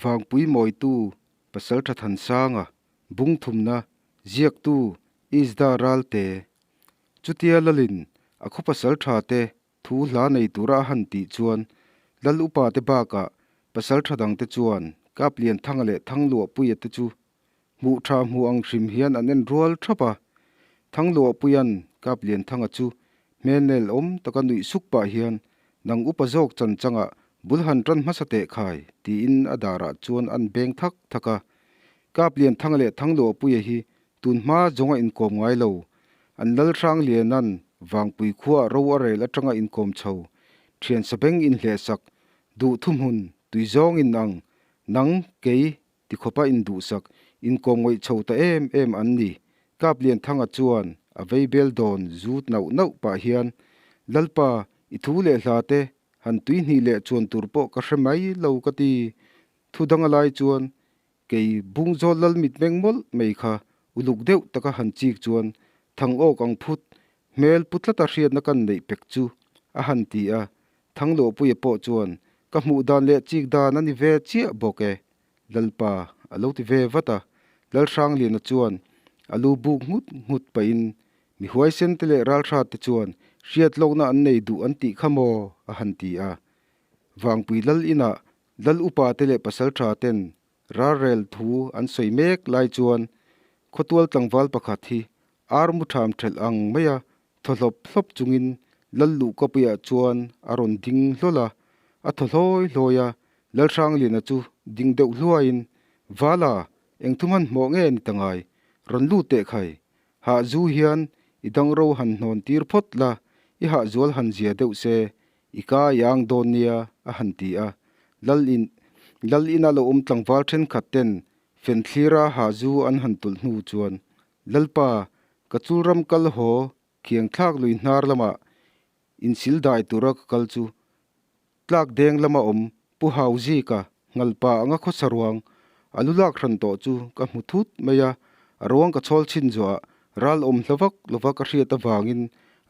Vangpui Mawitu, Pasaltha Thansanga, Bungthumna, Ziaktu, Isda Ralte. Chutia Lalin a khaw pasaltha te thu hla nei tura a han tih chuan Lal upa te bakah pasaltha dangte chuan Kaplianthanga leh Thangluahpuia te chu hmuh tha hmuh ang hrim hian an en rual thap a. Thangluahpuia'n Kaplianthanga chu hmelnel awm taka nuih suk pah hian Nang upa zawk chan changah bul han tan hmasa teh khai tiin a darah chuan an beng thak thak a. Kaplianthanga leh Thangluahpuia hi Tun hma zawnga inkawm ngai lo, an lal hrang lianan Vangpui khuaah ro a rel atanga inkawm chho, thian sabeng inhlehsak, duh thuhmun, tui zawng in ang, nang, kei, tikhawpa induhsak, inkawm ngawih chho ta em em an ni. Kaplianthanga chuan a vei bel dawn zut nauh nauh pah hian, Lalpa, i thu leh hla te han tuihnih leh chuan tur pawh ka hre mai lo ka ti. Thu danga lai chuan Kei Bungzawl lal mitmeng mawlh mai kha uluk deuh taka han chik chuan Thangawk ang phut hmel pu tlata hriatna kan neih pek chu a han ti a, Thangluahpuia pawh chuan ka hmuh dan leh chik dan a ni ve chiah bawk e, Lalpa a lo ti ve vat a, Lalhrangliana chuan a lu buk nghut nghut pahin mi huaisen te leh ralhrat te chuan hriat lawkna an nei duh an tih kha maw a han ti a, Vangpui lal inah Lal upa te leh pasaltha ten ralrel thu an sawi mek lai chuan khawtual tlangval pakhat hi ar mu tham thelh ang maia thaw hlawp hlawp chungin Lal luhkapuiah chuan a rawn ding hlawl a, a thaw hlawi hlawi a, Lalhrangliana chu ding deuh hluaiin, Vala, eng thu hmanhmawh nge ni ta ngai, rawn lut teh khai, hah zu hian i dangro han hnawn tir phawt la, i hahzual han zia deuh se, I ka i ang dawn nia, a han ti a. Lal in Lal ina lo awm tlangval thenkhat ten fen thlira ha zu an han tulh hnu chuan, Lalpa, ka chul ram kal haw khiang thlak lui hnar lamah insil dai tura ka kal chu tlak deng lama awm Pu Hauzika ngalpa anga khawsa ruang a lu lak hran tawh chu ka hmu thut mai a, a ruang ka chhawl chhin zuah ral awm hla vak lova ka hriat avangin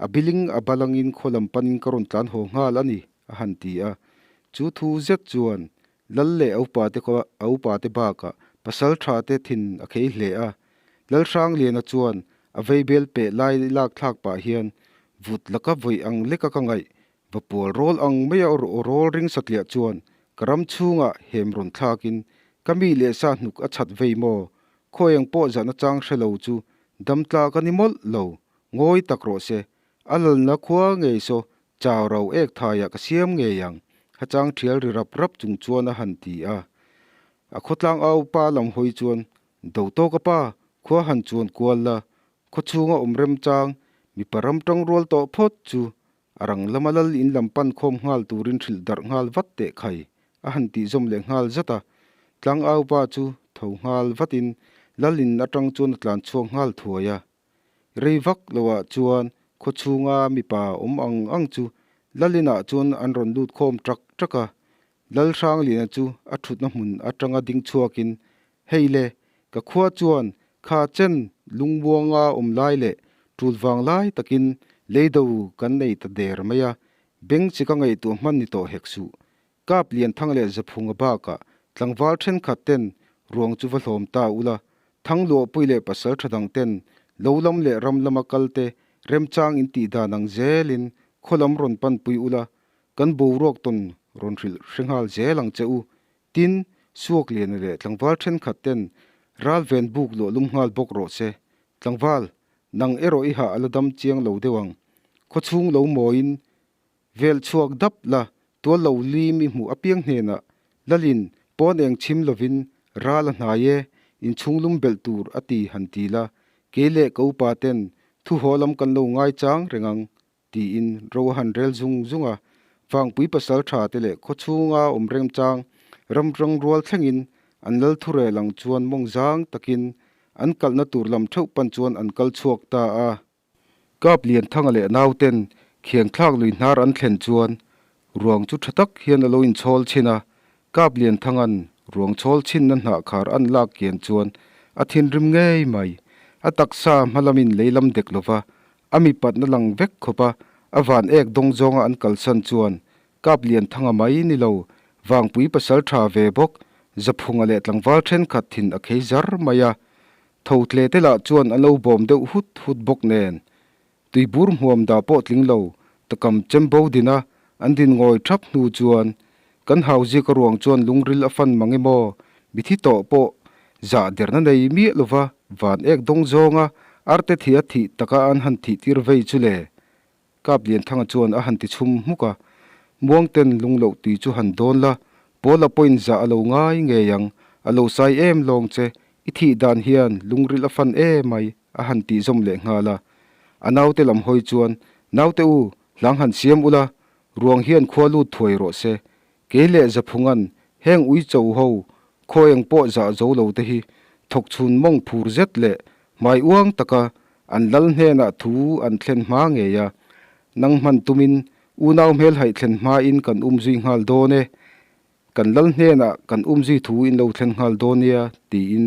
a biling a balangin khaw lam panin ka rawn tlan haw nghal a ni, a han ti a. Chu thu zet chuan Lal leh a upate a upate bakah pasal tha te thin a khei hle a. Lal Hrangliana chuan a veibel peh lai lak thlak pah hian vut laka vawi ang leka ka ngaih Va pual rawl ang mai a rawl ring satliah chuan ka ram chhungah hem rawn thlakin ka mi leh sa hnuk a chhat vei maw? Khawi ang pawh zahna chang hre lo chu dam tlak a ni mawlh lo, ngawi tak rawh se, a lalna khua ngei saw chau ro ek thaiah ka siam ngei ang, ha chang thial ri rap rap chung chuan a han ti a. A khawtlang au pa lam hawi chuan, Do tawk a pa, khua han chuan kual la, khaw chhunga awm remchang mipa ram tang rual tawh phawt chu A rang lama lal in lam pan khawm nghal turin hrilh darh nghal vat teh khai a han tih zawm leh nghal zat a. Tlang au pa chu tho nghal vatin lal in atang chuan a tlan chhuak nghal thuai a. Rei vak loah chuan khaw chhunga mipa awm ang ang chu lal inah chuan an rawn lut khawm ṭak ṭak a. Lal Hrangliana chu a thutna hmun atanga ding chhuakin, Hei le, ka khua chuan kha chen lungmuanga awm lai leh tul vang lai takin leido kan nei ta der mai a, beng chi ka ngaihtuah hman ni tawh hek suh. Kap Lianthang leh Zaphunga bakah tlangval thenkhat ten ruang chu va hlawm ta ula, Thangluahpui leh pasal tha dang ten lo lam leh ram lama kal te remchang in tih dan ang zelin khaw lam rawn panpui ula, Kan boruak tawn rawn hrilh hre nghal zel ang che u. Tin, Suakliana leh tlangval thenkhat ten ral ven buk luah lum nghal bawk rawh se. Tlangval, nang erawh i hah a la dam chiang lo deuh ang. Khawchhung lo mawiin vel chhuak dap la, tual lo lim i hmuh apiang hnenah Lalin pawn eng chhim lovin ral a hnai e, inchhung lum belh tur a ti han ti la, kei leh ka upa ten thu haw lam kan lo ngaichang reng ang. Tiin ro a han rel zung zung a, Vangpui pasal tha te leh khaw chhunga awm remchang ram rang rual thlengin an lal thurel ang chuan mawng zang takin an kalhna tur lam theuh pan chuan an kal chhuak ta a. Kap Lianthanga leh nauten khiang thlak lui hnar an thlen chuan ruang chu tha tak hian a lo inchhawl chhin a, Kap Lianthanga'n ruang chhawl chhinna hnah khar an lak kian chuan a thinrim ngei mai. A taksa hma lamin lei lam dek lova A mipatna lang vek khawp a, a van ek dawng zawnga an kalsan chuan Kap Lianthanga mai ni lo, Vangpui pasal tha ve bawk, Zaphunga leh tlangval thenkhat thin a khei zar mai a, tho tle te lah chuan an lo bawm deuh hut hut bawk nen. Tuibur hmuam dah pawh tling lo takam chembo dina an din ngawi thap hnu chuan kan hau zika ruang chuan lungril a fan mang emaw mithi tawh pawh zah derna nei miah lova van ek dawng zawnga arte thih a thih taka an han thih tir vei chu le. Kaplianthanga chuan a han ti chhum hmuk a, Muangten lung loh tui chu han dawn la, Paula pawhin zah a lo ngai ngei ang, a lo sai em lawng che, i thih dan hian lungril a fan emai a han tih zawm leh nghal a. A naute lam hawi chuan, Naute u, hlang han siam ula, ruang hian khua lut thuai rawh se, Kei leh Zaphunga'n heng uicho ho khaw eng pawh zah zo lo te hi thawk chhun mawng phur zet leh hmai uang taka an lal hnenah thu an thlen hma ngei a, nang hman tumin unau hmelhaih thlen hmain kan um zui nghal dawn e, kan lal hnenah kan um zui thu in lo thlen nghal dawn nia tiin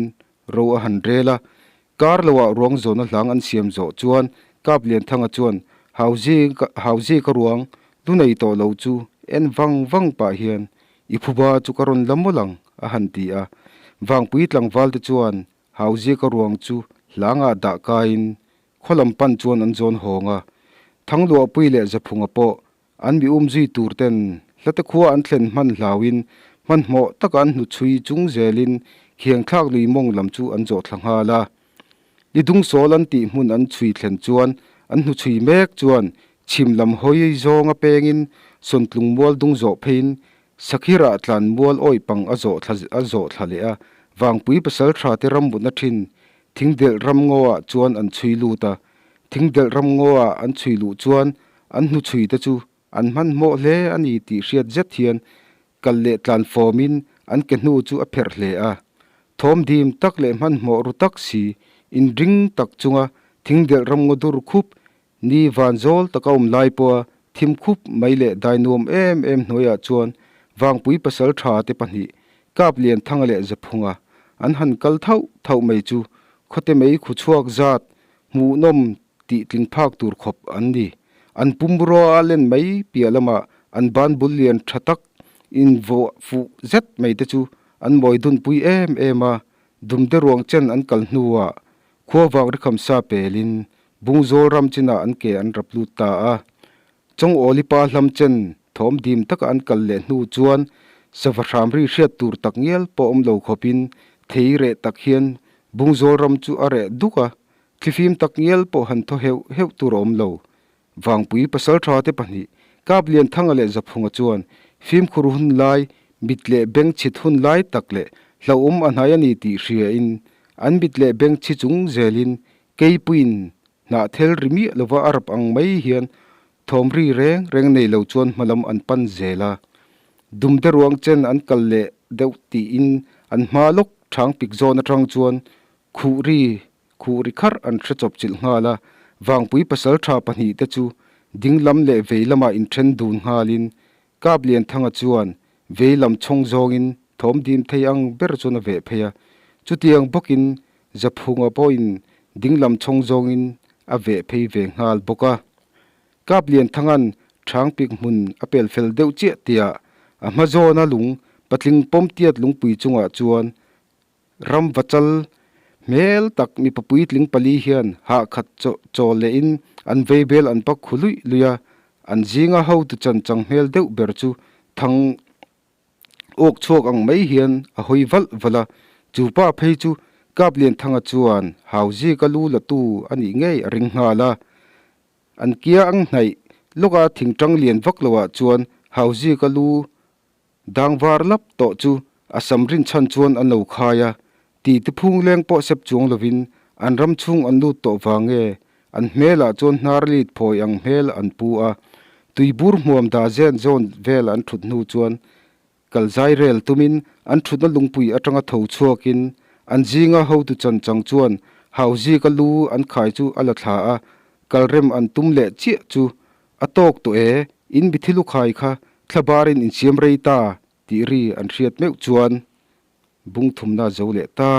ro a han rel a. Kar loah ruang zawhna hlang an siam zawh chuan Kaplianthanga chuan Hauzi ka ruang lu nei tawh lo chu en vang vang pah hian i phuba chu ka rawn la mawlh ang a han ti a. Vangpui tlangval te chuan Hauzi ka ruang chu hlangah dah kaiin khaw lam pan chuan an zawn hawng a. Thangluahpui leh Zaphunga pawh An mi umzui tur ten hlate khua an thlen hman hlauin hmanhmawh taka an hnuchhui chung zelin khiangthlak lui mawng lam chu an zawh thla nghal a. Li dungsawl an tih hmun an chhui thlen chuan an hnuchhui mek chuan chhim lam hawi zawnga pengin sawntlung mual dung zawh pheiin Sakhirah tlan mual awih pang a zawh thla a zawh thla leh a, Vangpui pasaltha te rammutna thin thingdelh ramngaw ah chuan an chhui lut a. Thingdelh ramngaw ah an chhui luh chuan An hnuchhui te chu an hmanhmawh hle a ni tih hriat zet hian kal leh tlan fawmin an ke hnu chu a pherh hle a. Thawm dim tak leh hmanhmawh ru tak si, inring tak chunga thingdelh ramngaw dur khup ni van zawl taka awm lai pawha thim khup mai leh dai nuam em em hnuaiah chuan Vangpui pasal tha te pahnih Kaplianthanga leh Zaphunga an han kal thauh thauh mai chu khawte mei khu chhuak zat Hmuhnawm tih tling phak tur khawp an ni. An pumrua a len mai piah lamah an ban bul lian tha tak invuah fuh zet mai te chu an mawi dunpui em em a, dumte ruang chen an kal hnuah khua vang rikham sa pelin Bungzawl ram chinah an ke an rap lut ta a. Chawngawli pa hlam chen thawm dim taka an kal leh hnu chuan sava hram ri hriat tur tak ngial pawh awm lo khawpin thei reh tak hian Bungzawl ram chu a reh duk a, thlifim tak ngial pawh han thaw heuh heuh tur a awm lo. Vangpui pasaltha te pahnih, Kaplianthanga leh Zaphunga chuan fimkhur hun lai, mit leh beng chhit hun lai tak leh hlauhawm a hnai a ni tih hriain an mit leh beng chhi chung zelin keipuiin Hnahthel ri miah lova a rap ang mai hian thawm ri reng reng nei lo chuan hmalam an pan zel a. Dumte ruang chen an kal leh deuh tiin an hma lawk thang pik zawn atang chuan khuh ri khuh ri kharh an hre chawp chilh nghal a. Vangpui pasaltha pahnih te chu ding lam leh vei lamah inthen dun nghalin Kaplianthanga chuan vei lam chhawng zawngin thawm dim thei ang ber chuan a veh phei a, chutiang bawkin Zaphunga pawhin ding lam chhawng zawngin a veh phei ve nghal bawk a. Kaplianthanga'n Thangpik hmun a pel fel deuh chiah tiah a hma zawna lung patling pawm tiat lungpui chungah chuan Ram vachal hmel tak mipa puitling pali hian hah khat chawl lehin an vei bel an pak khu luih luih a, an zinga hotu chan chang hmel deuh ber chu thang awk chhuak ang mai hian a hawi valh valh a, chu pa phei chu Kaplianthanga chuan Hauzika lu la tu a nih ngei a ring nghal a. An kia ang hnaih lawka thingtang lian vak loah chuan Hauzika lu Dang var lap tawh chu a sam rinchhan chuan an lo khai a, ti te phung leng pawh sep chuang lovin an ram chhung an lut tawh vang nge an hmelah chuan hnar lit phawi ang hmel an pu a. Tuibur hmuam da zen zawn vel an thut hnu chuan kal zai rel tumin an thutna lungpui atanga tho chhuakin an zinga hotu chan chang chuan Hauzika lu an khai chu a la thla a, kal rem an tum leh chiah chu A tawk tawh e, in mithi lukhai kha thlabarin insiam rei ta tih ri an hriat meuh chuan bung thumna zo leh ta.